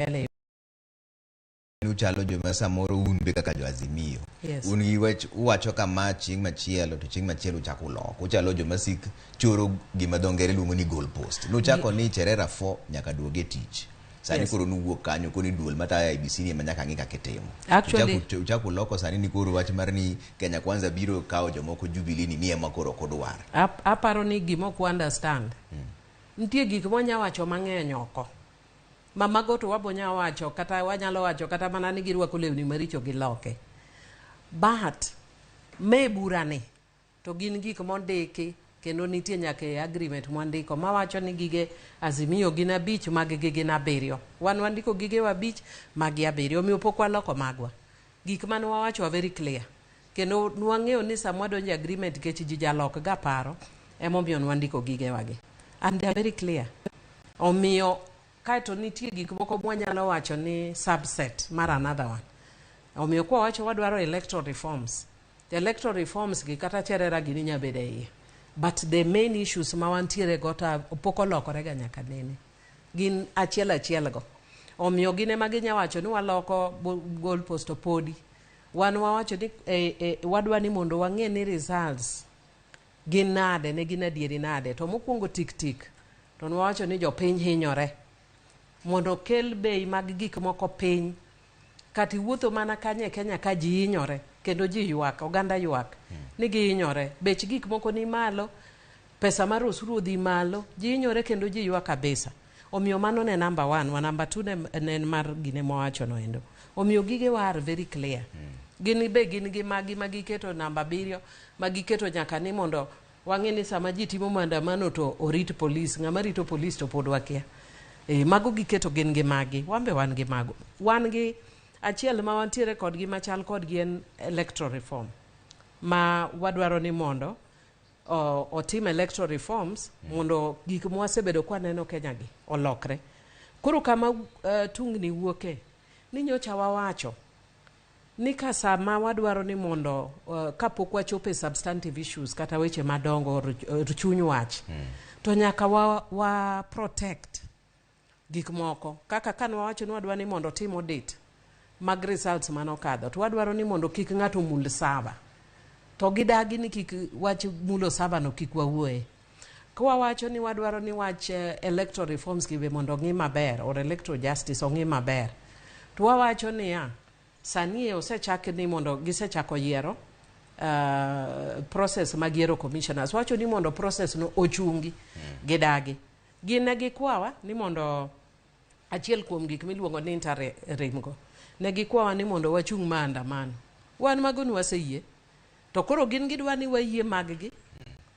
Mbele. Uchalo joma samoro un be kaka jo Azimio. Un gi wach uwacho kama chieng' machielo to chieng' machielo uchako uloko. Uchalo joma sik choro gima dho ngere luongo ni goal post. Nuchako ni Cherera 4 nyaka duog e tich. Sani koro nuwuok kanyo koni duol matayo IEBC ni ema nyaka ng'i kaka itimo. Actually, Uchako uloko sani ni koro wach mar ni Kenya Kwanza biro kawo jomoko Jubilee ni ema koro ok odwar. Aparo ni gima ok understand. Nitie gik mwanya wacho mang'eny oko. Ma mago to wabo nya wacho kata wanyalo wacho kata mana ni girwako lewni maricho giloke. But me burani to gin gik mondiki kendo nitie nyaka e agreement mwandiko mawacho ni gige Azimio gin 5, mag gi gin 7. Wan wandiko gigewa 5, magi 7. Omiyo pok waloko magwa. Gik mane wawacho are very clear. Kendo nwang'eyo ni sama wadonjo e agreement nikech ji jalok ga paro, emomiyo nwandiko gigewa gi. And they are very clear. Omiyo kaeto nitie gik moko mwanyalo wacho ni subset mar another one. Omiyo kwa wacho wadwaro electoral reforms. The electoral reforms gi kata Cherera gini nya bedo e iye. But the main issues ma wantiere go to pok olokore ga nyaka nene. Gin achiel achiel go. Omiyo gin ema ginya wacho ni waloko goal post to podi. Wan wawacho ni wadwa ni mondo wang'e ni results gin nade, ne gin adieri nade. To mokwongo tik tik, to nwawacho ni jopiny hinyore. Mondo okel bei mag gik moko piny. Kata iwuotho mana kanye e Kenya ka ji hinyore, kendo ji ywak, oganda ywak, ni gihinyore. Bech gik moko ni malo, pesa mar osuru odhi malo, ji hinyore kendo ji ywak kabisa. Omiyo mano ne number 1, wa number 2 ne en mar gine mwawacho no endo. Omiyo gigewa are very clear. Gin be gin gi magi ma giketo namba 7, ma giketo nyaka ni mondo wang'e ni sama ji timo maandamano to orit polis, ng'ama rito polis to pod wakia. Mago giketo gin gi magi, wan be wan gi mago. Wan gi achiel ma wantiere kodgi machal kodgi en electoral reform, ma wadwaro ni mondo otim electoral reforms mondo gik mwasebedo kwaneno Kenya gi olokre. Koro kama tungni wuoke, ni nyocha wawacho ni ka sama wadwaro ni mondo kapok wachopo e substantive issues kata weche madongo or chuny wach, to nyaka wa protect gik moko. Kaka ka nwawacho ni wadwa ni mondo otim audit mag results manokadho, to wadwaro ni mondo kik ng'ato mul server. To gidagi ni kik wach mulo server no kik wawuoye. Ka wawacho ni wadwaro ni wach electoral reforms gi be mondo ong'i maber, or electoral justice ong'i maber, to wawacho niya, sani e osechak ni mondo gisechako yiero process mag yiero commissioners. Wacho ni mondo process no ochungi, gidagi. Gin ne gikwawa ni mondo achiel kuom gik miluongo ni interim go. Ne gikwawa ni mondo wachung' maandamano. Wan mago ni waseyie. To koro gin gidwa ni wayie mag-gi,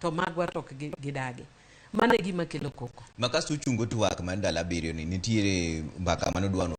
to magwa to ok gidagi. Mano e gima kelo koko. Ma kasto uchungo twak mar ndalo 7 ni nitiere mbaka mane udwa.